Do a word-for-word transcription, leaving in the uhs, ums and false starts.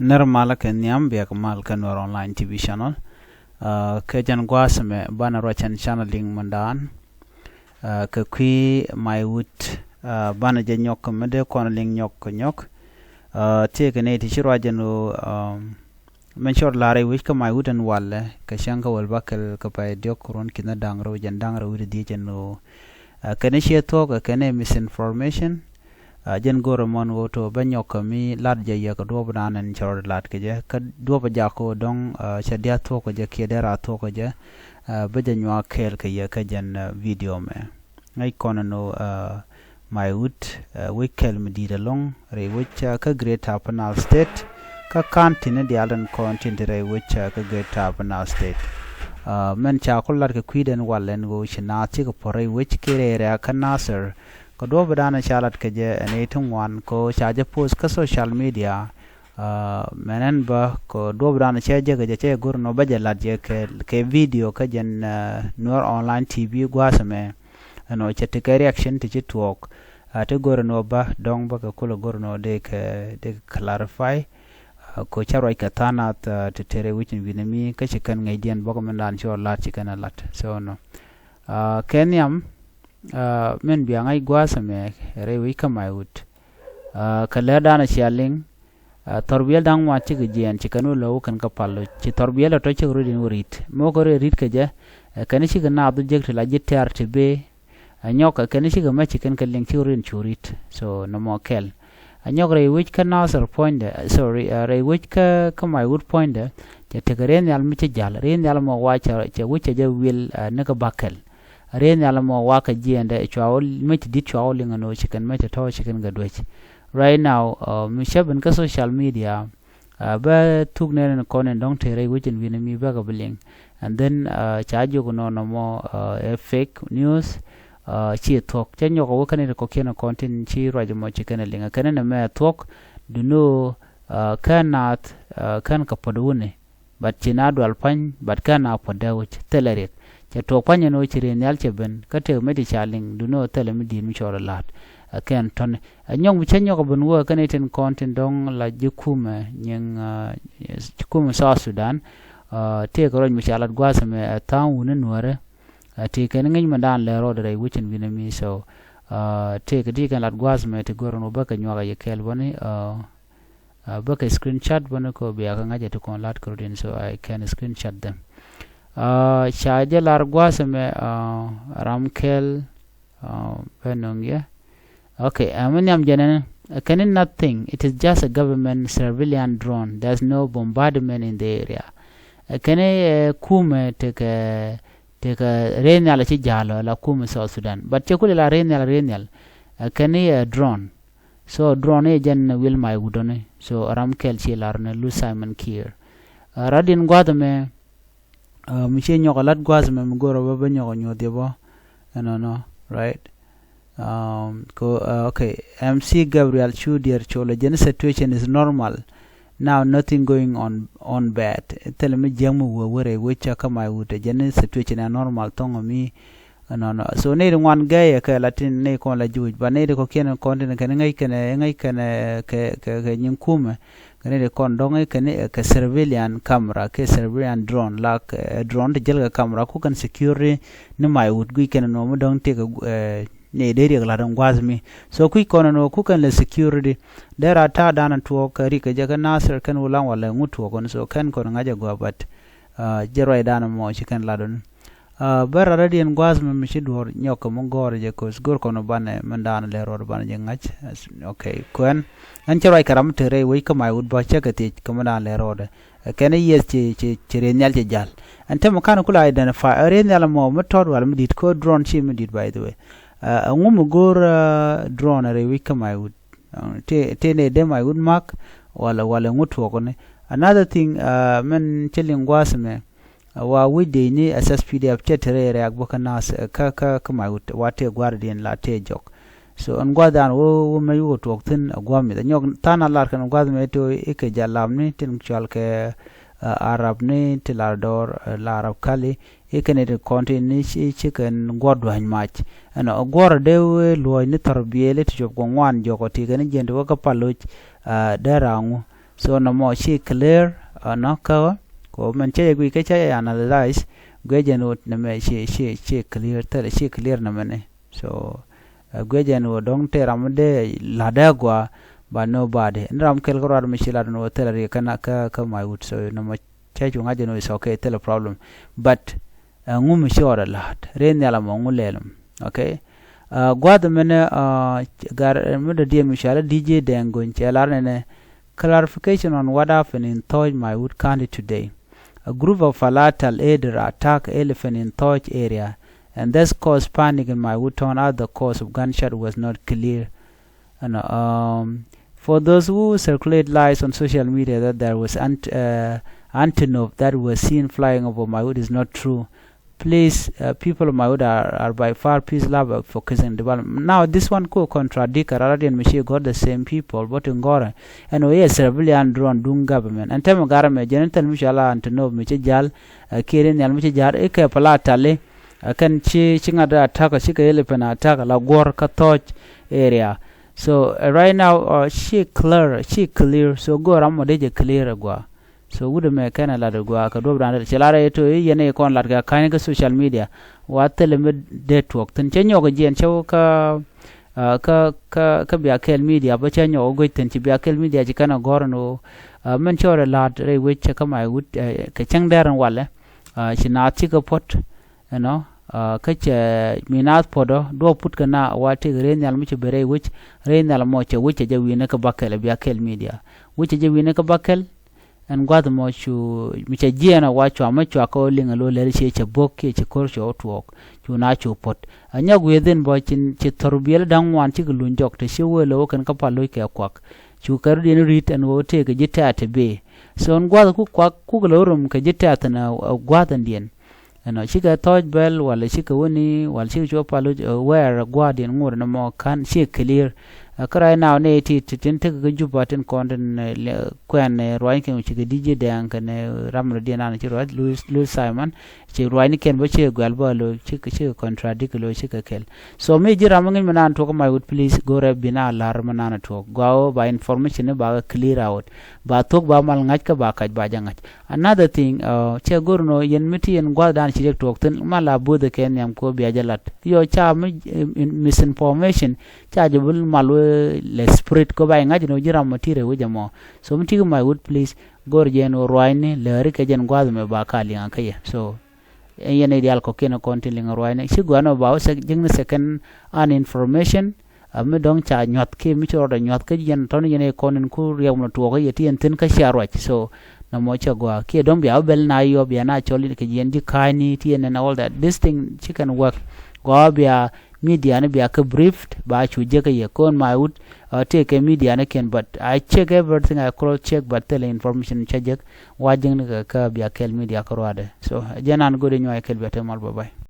Nɛr malä kɛ nhiam, bia kɛ mal kä Nuɛr Online T V channel. Aa, kɛ jɛn gua̱a̱th ɛmɛ banɛ ruac ɛn channel liŋ mundaan. Aa, kɛ kui̱ Maiwut, aa, banɛ jɛ nyɔk kɛ mi dee kɔn liŋ nyɔk kɛ nyɔk. Aa, tëëkɛ nɛy ti ci ruac ɛn ɣöö, aa, min cɔr la̱r rɛy wec kä Maiwut ɛn walɛ kɛ cäŋ kä wäl bäkɛl kɛ pay diɔ̱k ruɔ̱n ki̱n da̱ŋ rɛw jɛn da̱ŋ rɛw wi̱cdɛ dhieec ɛn ɣöö, aa, kɛn ciɛ thuɔ̱k, aa, kɛn ɛ misinformation. Aa, jɛn go̱rɛ mɔn ɣöö to bä nyɔk kɛ mi lat jɛ yɛ kɛ duɔ̱ɔ̱pdan ɛn cɛ rɔɔdɛ lat kɛ jɛ. Kä duɔ̱ɔ̱pɛ jakä ɣöö dɔ̱ŋ, aa, cɛ dia̱a̱ thuɔ̱k kɛ jɛ kiɛ dee raar thuɔ̱k kɛ jɛ, aa, bä jɛ nyuak kɛɛl kɛ yɛ kä jɛn, aa, video mɛ. Ŋäc kɔn ɛn ɣöö, aa, Maiwut, aa, wec kɛl mi di̱i̱t ɛlɔ̱ŋ rɛy wec, aa, kä Greater Upper Nile State, kä countyni diaal tin kɔn tin te rɛy wec, aa, kä Greater Upper Nile State. Aa, mɛn ca ku lat kɛ kui̱dɛn walɛ ɛn ɣöö ci naath cikɛ puɔ̱t rɛy wec kiɛ rɛy rɛ̈ɛ̈k kä Nasir. Kɛ duɔ̱ɔ̱pdan ca lat kɛ jɛ ɛn iti ŋuan kɛ ɣöö ca jɛ post kä social media. Aa, mɛn ɛn bä kɛ duɔ̱ɔ̱pdan cɛ jɛ kɛ jɛ cɛ go̱r ɛn ɣöö bä jɛ lat jɛ kɛ, kɛ video kä jɛn, aa, Nuɛr Online T V gua̱a̱th ɛmɛ. Ɛn ɣöö cɛ tekɛ reaction ti ci tuɔɔk. Aa, ti go̱r ɛn ɣöö bä dɔ̱ŋ bä kɛ kulɛ go̱r ɛn ɣöö dee kɛ, dee kɛ clarify. Aa, kɛ ɣöö cä ruac kɛ tha̱a̱ŋ nath, aa, ti te rɛy wec in wi̱nɛ mi kä ci kɛn ŋäcdiɛn bä kɛ mɛn dan cɔ lat ci kɛn ɛ lat. So nɔ. Aa, kɛ nhiam, aa, min bia ŋa̱c gua̱a̱th ɛmɛ rɛy wec kä Maiwut. Aa, kɛ lɛr dan cia liŋ, aa, thɔrbiɛl da̱ŋ ŋuan cikɛ jiɛɛn ci kɛn wä lo̱w kɛn kä pal lo̱c. Ci thɔrbiɛl tɔ̱ tɔ̱ cikɛ rɔ̱diɛn wä ri̱t. Mi wä kɛ rɔ̱ ri̱t kɛ jɛ, aa, kɛn cikɛ naath wä jek ti la ji̱ tɛ̈r ti bëë. Aa, nyɔk, aa, kɛn cikɛ mɛ ci kɛn kɛ liŋ cikɛ rɔ̱diɛn cu ri̱t. So nɔmɔ kɛl. Aa, nyɔk rɛy wec kä Nasir puɔ̱nydɛ, aa, sorry, aa, rɛy wec kä, kä Maiwut puɔ̱nydɛ, cɛ tekɛ rɛy nhial mi ci ja̱l. Rɛy nhial mɔ wa cɛ, cɛ wec cɛ jɛ wil, aa, ni kä bäkɛl. Rɛy nhial mɔ wa kɛ jiɛɛndɛ cua wä, mi ci di̱t cua wä liŋ ɛn ɣöö ci kɛn mi ci tɔ̱ ci kɛn kɛ duec. Right now, aa, mi cä ben kä social media, aa, bä thuk nɛn in kɔn in dɔ̱ŋ te rɛy wec in wi̱nɛ mi bä kɛ bi liŋ. And then, aa, ca jiök nɔ nɔmɔ, aa, ɛ fake news, aa, ci thuɔ̱k. Cä nyɔk a wä kä nɛy ti kɔ̱kiɛn kɔn tin ci ruac ɛmɔ ci kɛn ɛ liŋ. Ɛ kɛn ɛn ɛmɛ ɛ thuɔ̱k, duŋni ɣöö, aa, kɛn naath, aa, kɛn kɛ puɔ̱t wuni. But ci na dual pa̱ny, but kɛn a puɔ̱t dee wec, thilɛ riɛk. Cɛ tuɔɔk pa̱ny ɛn ɣöö ci rɛy nhial cɛ ben, kä tëëk mi ti ca liŋ, duŋni ɣöö thilɛ mi di̱i̱t mi cɔɔl ɛ la̱t. Ɛ kɛn tɔ̱ni. Ɛ nyɔk mi cä nyɔk ɛ ben wä, kä nɛy tin kɔn tin dɔ̱ŋ la ji̱ kumɛ, nyiŋ, aa, ji̱ kumɛ South Sudan. Aa, tëëkɛ ruac mi ca lat gua̱a̱th ɛmɛ, ɛ tha̱a̱ŋ wuni Nuäärä. Aa, tëëkɛ ni ŋäc mi dan lɛ rɔɔdɛ rɛy wec in wi̱nɛ mi so. Aa, tëëkɛ ti kɛn lat gua̱a̱th ɛmɛ ti go̱r ɛn ɣöö bä kɛ nyuak a yɛ kɛɛl bäni, aa, aa, bä kɛ screenshot bäni kɛ ɣöö bia kɛ ŋa̱c ɛ ti kɔn lat kɛ rɔ̱diɛn, so I can screenshot them. Aa, ca jɛ lar gua̱a̱th ɛmɛ, aa, ram kɛl, aa, bɛ nöŋ yɛ. Okay, aa, mi nhiam jɛn ɛn, ɛ kɛn ni nothing, it is just a government civilian drone, there's no bombardment in the area. Ɛ kɛn ni, ɛ, kumɛ tekɛ, tekɛ rɛy nhial ci ja̱l ɔ la kumɛ South Sudan. But cɛ kulɛ la rɛy nhial, rɛy nhial. Ɛ kɛn ni, ɛ, drone. So drone i̱ jɛn wil Maiwut ɔni. So ram kɛl ci lar ni Lut Simon Kiir. Aa, rat in gua̱th ɛmɛ, aa, mi ci nyɔk a lat gua̱th ɛmɛ mi go̱r ɔ bä bä nyɔk a nyuɔ̱th yɛ bä. Ɛnɔnɔ, right? Um, ko, aa, okay. M C Gabriel Cu Diɛr Col, ɛ jɛn situation is normal. Now nothing going on, on bad. Thilɛ mi jiäk mi wee wä rɛy wec ca kä Maiwut, ɛ jɛn situation ɛ normal thɔŋ ɔ mi. Ɛnɔnɔ. So nɛy ti ŋuan gɛyɛ kɛ la tin nɛy kɔn la juuc, but nɛy ti kɔ̱kiɛn kɔn tin kɛn ŋäc kɛn, ŋäc kɛn kɛ, kɛ, kɛ nyin kumɛ. Kɛ nɛy ti kɔn dɔ̱ŋ kɛn, ɛ, kɛ civilian camera, kɛ civilian drone, la kɛ, ɛ, drone ti jäl kɛ camera, ku kɛn security ni Maiwut guic kɛn nɔ mi dɔ̱ŋ tëëkɛ, ɛ, nɛy dee riɛk la̱t ɛn gua̱a̱th mi. So kui̱c kɔn ɛn ɣöö ku kɛn lɛ security. Dee raar ta̱a̱ dan ɛn tuɔɔk kɛ rik kɛ jɛ kä Nasir kɛn Ulaŋ walɛ ŋut tuɔɔk kɔn, so kɛn kɔn ŋa̱c ɛ gɔaa, but, aa, jɛ ruacdan ɛmɔ ci kɛn lat ɔni. Aa, bä rat rɔ̱diɛn gua̱a̱th mi mi ci duɔ̱ɔ̱r nyɔk kɛ mi gɔ̱ɔ̱r jɛ, 'cause go̱r kɔn banɛ min dan lɛ rɔɔd banɛ jɛ ŋa̱c. As-, okay, kuɛn. Ɛn cä ruac kɛ ram mi te rɛy wec kä Maiwut bä cä kɛ thiec kɛ min dan lɛ rɔɔdɛ. Ɛ kɛn i̱ yes ci, ci, ci rɛy nhial cɛ ja̱l. Ɛn te mi ka̱n kula identify, ɛ rɛy nhial mɔ mi tɔt wal mi di̱t, ko drone ci mi di̱t, by the way. Ɛ, ɛŋu mi go̱o̱r, ɛ, drone rɛy wec kä Maiwut? Ɛ, te, te nɛy dee Maiwut mak, wala, wala ɛŋu tuɔɔkni? Another thing, ɛ, min ci liŋ gua̱a̱th mɛ, ɛ, wa wi̱c dee ni S S P D F cɛ te rɛy rɛ̈ɛ̈k bä kä naath, ɛ, kä, kä, kä Maiwut, wa tëë gua̱a̱rdiɛn la tëë jɔk. So ɛn gua̱a̱thdan wä, wä mec wä kɛ tuɔɔk thi̱n ɛ gua̱a̱th mith. Ɛ nyɔk tha̱a̱ŋ a lar kɛn gua̱a̱th mɛ tëë i̱ kɛ ja̱ lapni tin cɔal kɛ, ɛ, Arabni ti lar dɔɔr, ɛ, la Arab Kali, i̱ kɛn i̱ ti kɔn ti ni ci, ci kɛn guɔ̱r dua̱ny mac. Ɛnɔ guɔ̱r dee wee luɔ̱ɔ̱c ni thɔrbiɛɛli ti cuɔp kɛ ŋuan jɔk ɔ ti kɛn i̱ jiɛn ti wä kä pal loc, ɛ, dee raŋu. So nɔmɔ ci clear, uh, nɔ kä ɣä. Ko mɛn cä yɛ guic kä cä yɛ analyze, guic jɛn ɣöö nɛmɛ ci, ci, ci clear, thilɛ ci clear nɛmɛni. So uh, guic jɛn ɣöö dɔ̱ŋ tëë ram mi dee la̱t dee gɔaa, but nobody. Ni ram kɛl kä ruat mi ci lat ni ɣöö thilɛ ri kä na, kä, kä my wood. So nɔmɔ cä cu ŋa̱c jɛn ɣöö is okay, thilɛ problem. But ɛŋu mi ci ɣɔt ɛ la̱t? Ri nhial ɛmɔ ŋu lɛl ɛmɔ? Okay. Uh, gua̱th mɛnɛ, uh, gar, mɛ dɔ̱diɛn mi cɔal i̱ D J Deng Gony cɛ lar nɛnɛ, clarification on what happened in Thoch, my wood county today. A group of Falatal aided attack elephant in Thoch area, and this caused panic in my wood town as the cause of gunshot was not clear. And, um, for those who circulate lies on social media that there was ant, uh, antelope that was seen flying over my wood is not true. Please, uh, people of my wood are, are by far peace lover, focusing development. Now this one could contradict a rather than machine got the same people, but in Gora, and we a civilian drone doing government. And time government, general Michelle Antonov, Michelle Jal, uh, Kirin Yal Michelle Jar, Eke Palatali, uh, can chi, chingada attack, chika elephant attack, la Gor Kathoch area. So uh, right now, uh, she clear, she clear. So go around with clear agua. So wut ɛmɛ kɛn ɛ lat ɛ gua̱a̱ kɛ duɔ̱p da̱a̱n dee ci lar ɛ to i̱ yɛn i̱ kɔn lat kɛ ka̱ny kä social media. Wa thilɛ mi dee tuɔɔk thi̱n cä nyɔk ɛ jiɛn cä wä kä, ah, kä, kä, kä bia kɛl media bä cä nyɔk ɛ guec thi̱n ci bia kɛl media ci kɛn ɛ gɔ̱r ɛn ɣöö, ah, min cɔɔr ɛ la̱a̱t rɛy wec cä kä may wut, eh, kɛ cäŋ dɛr ɛn walɛ, ah, ci naath cikɛ puɔ̱t, you know, ah, kä cɛ mi naath puɔ̱t ɔ duɔ̱p put kɛ na wa tëëk rɛy nhial mi ci ben rɛy wec, rɛy nhial mɔ cɛ wec cɛ jɛ wi̱i̱ni kä bäkɛl ɛ bia kɛl media. Wec cɛ jɛ wi̱i̱ni kä bäkɛl. Ɛn gua̱th mɔ cu mi cɛ jiɛɛn a wa cua mɛ cua kä liŋ a lo̱ lɛl ciɛ cɛ bo̱k kiɛ cɛ ko̱r cɛ wä tuɔɔk. Cu na cu puɔ̱t a nyɔk wi̱i̱ dhin bɔ cin ci thɔr biɛl da̱ŋ ŋuan cikɛ luny jɔk te ci wee lo̱ wä kɛn kä pal lo̱c kɛ kuak. Cu kɛ rut yɛn ri̱t ɛn ɣöö tëëkɛ ji̱ tɛ̈t te bëë. So ɛn gua̱th ku kuak kukɛ lo̱ rum kɛ ji̱ tɛ̈t thi̱n a gua̱th ɛn diɛn. Ɛnɔ cikɛ thɔɔc bɛl walɛ cikɛ wäni walɛ cikɛ cuɔ pal lo̱c, eh, wɛɛr gua̱a̱r diɛn ŋot ɛn ɛmɔ ka̱n ciɛ clear. Eh, kä right now ni ti ti tin tekɛ kä Juba tin kɔn tin, eh, kuɛn, eh, ruany kɛn cikɛ D J Deng kɛn, eh, ram rɔ diɛn an ci ruac Louis, Louis Simon ci ruany ni kɛn bä cikɛ guɛl bä lo̱ cikɛ, cikɛ contradict lo̱ cikɛ kɛl. So mi ji̱ ram mi ŋi̱ny mi nan tuɔk my wood please go rɛ bi na lar mi nan tuɔk gua wä ba information ni ba clear out. Ba thok ba mal ŋa̱c kä ba kac ba jɛ ŋa̱c. Another thing, uh, cɛ go̱r nɔ yɛn mi ti yɛn gua̱th dan ci riɛk tuɔɔk thi̱n ma la bo̱o̱th kɛ nhiam ko bia jɛ lat. Yɔ ca mi, eh, misinformation ca jɛ bi mal wee lɛ spread ko ba yɛ ŋa̱c nɔ ji̱ ram ma ti rɛ wec ɛmɔ. So mi ti kɛ my wood please go̱r jɛ nɔ ruacni lääri kɛ jɛn gua̱th mɛ ba ka liŋa kä yɛ. So ɛn yɛn i̱ diaal kɔ̱kiɛn kɔn tin liŋ ruacni ci gua̱n ɔ ba wä ji̱kni second an information. A mi dɔ̱ŋ ca nyuath kiɛ mi ci rɔɔdɛ nyuath kä yɛn tɔ̱ni yɛn i̱ kɔn in ku riɛk mi tuɔɔk i̱ yɛ ti yɛn thi̱n kä cia ruac. So nɔmɔ cɛ gɔaa kiɛ dɔ̱ŋ bia wä bɛl na yɔ bia na cɔl kɛ yɛn ji̱ ka̱a̱cni ti yɛn ɛn all that this thing ci kɛn work. Gɔaa bia media ni bia kä briefed ba cu jek kɛ yɛ kɔn my wood. Uh, tëëkɛ media ni kiɛn but I check everything, I cross check but thilɛ information cä jek. Wa ji̱kni kɛ kä bia kɛl media kä ruaadɛ. So jɛn an go̱dɛ nyuay kɛl bia te mal bye bye.